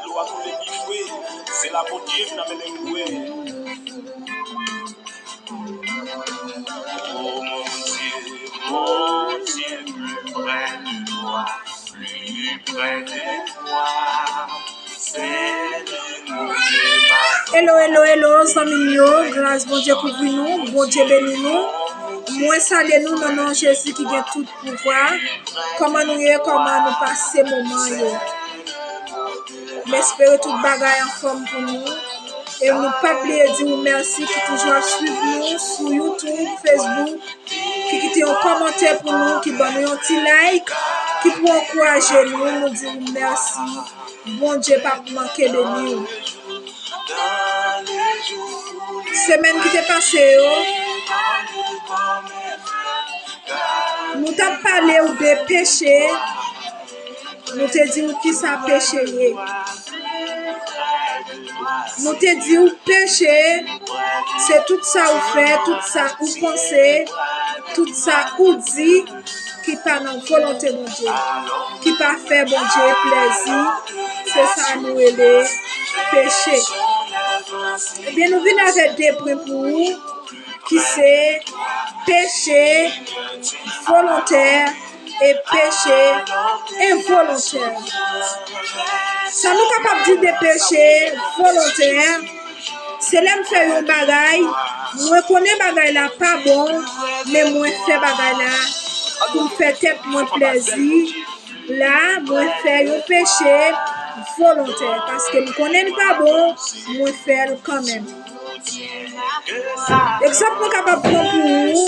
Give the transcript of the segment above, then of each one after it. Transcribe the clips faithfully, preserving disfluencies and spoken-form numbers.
Dlo a koule pi fre, se la Bondye vin amenn m bwè. Oh mon Dieu, mon Dieu, plus près de toi, plus près de toi. Hello, hello, hello, zanmi m yo. Gras Bondye kouvri nou, Bondye beni nou. Mwen salye nou nan non Jezi ki gen tout pouvwa. Kòman nou ye? Kòman nou pase moman yo? M espere tout bagay anfòm pou nou. E nou pa bliye di w mèsi ki toujou ap swiv nou sou YouTube, Facebook, ki kite yon kòmantè pou nou, ki ban nou yon ti like, ki pou ankouraje nou. Nou di w mèsi. Bondye p ap manke beni w. Semèn ki te pase yo, nou t ap pale w de peche. Nou te di w kisa peche ye. Nou te di w peche, se tout sa ou fè, tout sa ou panse, tout sa ou di ki pa nan volonte Bondye, ki pa fè Bondye plèzi. Se sa nou rele peche. Ebyen, nou vin avèk de pwen pou ou, ki se peche volontè e peche envolontè. Sa nou kapab di de peche volontè, se lè m fè yon bagay, mwen konnen bagay la pa bon, men mwen fè bagay la pou m fè tèt mwen plèzi. La, mwen fè yon peche volontè, paske m konnen l pa bon, mwen fè l kanmenm. Egzanp mwen kapab pran pou ou,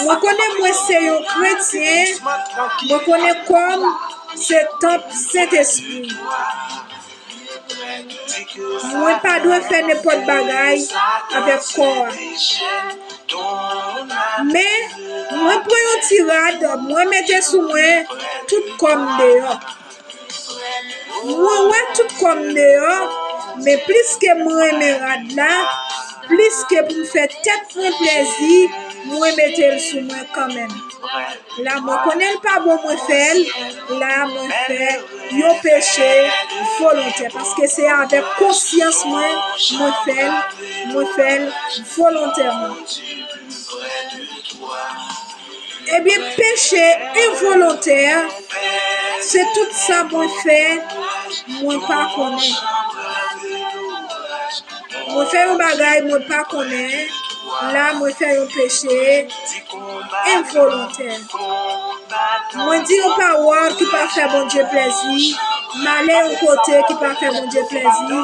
mwen konnen mwen se yon kretyen, mwen konnen kò m se tanp Sentespri. Mwen pa dwe fè nenpòt bagay avèk kò a. Men, mwen pran yon ti rad, mwen mete sou mwen, tout kò m deyò. Mwen wè tout kò m deyò, men pliske m renmen rad la, pliske pou m fè tèt mwen plèzi, mwen mete l sou mwen kanmenm. La mwen konnen l pa bon, mwen fè l. La mwen fè yon peche volontè, paske se avèk konsyans mwen, mwen fè l, mwen fè l volontèman. Ebyen, peche envolontè, se tout sa mwen fè, mwen pa konnen. Mwen fè yon bagay mwen pa konnen, la mwen fè yon peche envolontè. Mwen di yon pawòl ki pa fè Bondye plèzi, m ale yon kote ki pa fè Bondye plèzi,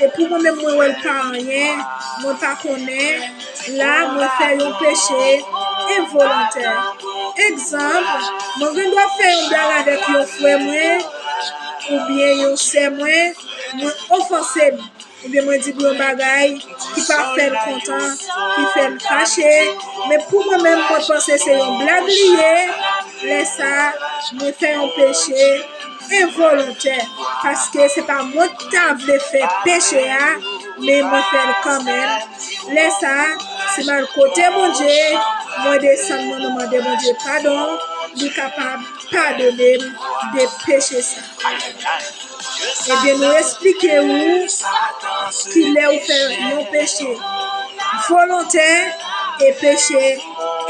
e pou mwen menm mwen wè l pa anyen, mwen pa konnen, la mwen fè yon peche envolontè. Egzanp, mwen gendwa fè yon blag avèk yon frè mwen oubyen yon sè mwen, mwen ofanse l. Oubyen mwen di l yon bagay ki pa fè l kontan, ki fè l fache, men pou mwen menm, mwen panse se yon blag li ye, lè sa a, mwen fè yon peche envolontè, paske se pa mwen ki ta vle fè peche a, men mwen fè l kanmenm. Lè sa a, si m al kote Bondye, mwen desann, mwen mande Bondye padon, li kapab padone m de peche sa. Ebyen, nou esplike ou kilè ou fè yon peche volontè e peche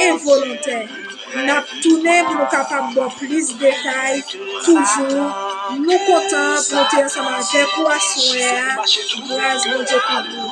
envolontè. N ap tounen pou nou kapab ba w plis detay toujou. Nou kontan pou nou te ansanm avèk ou aswè a. Gras Bondye kouvri w.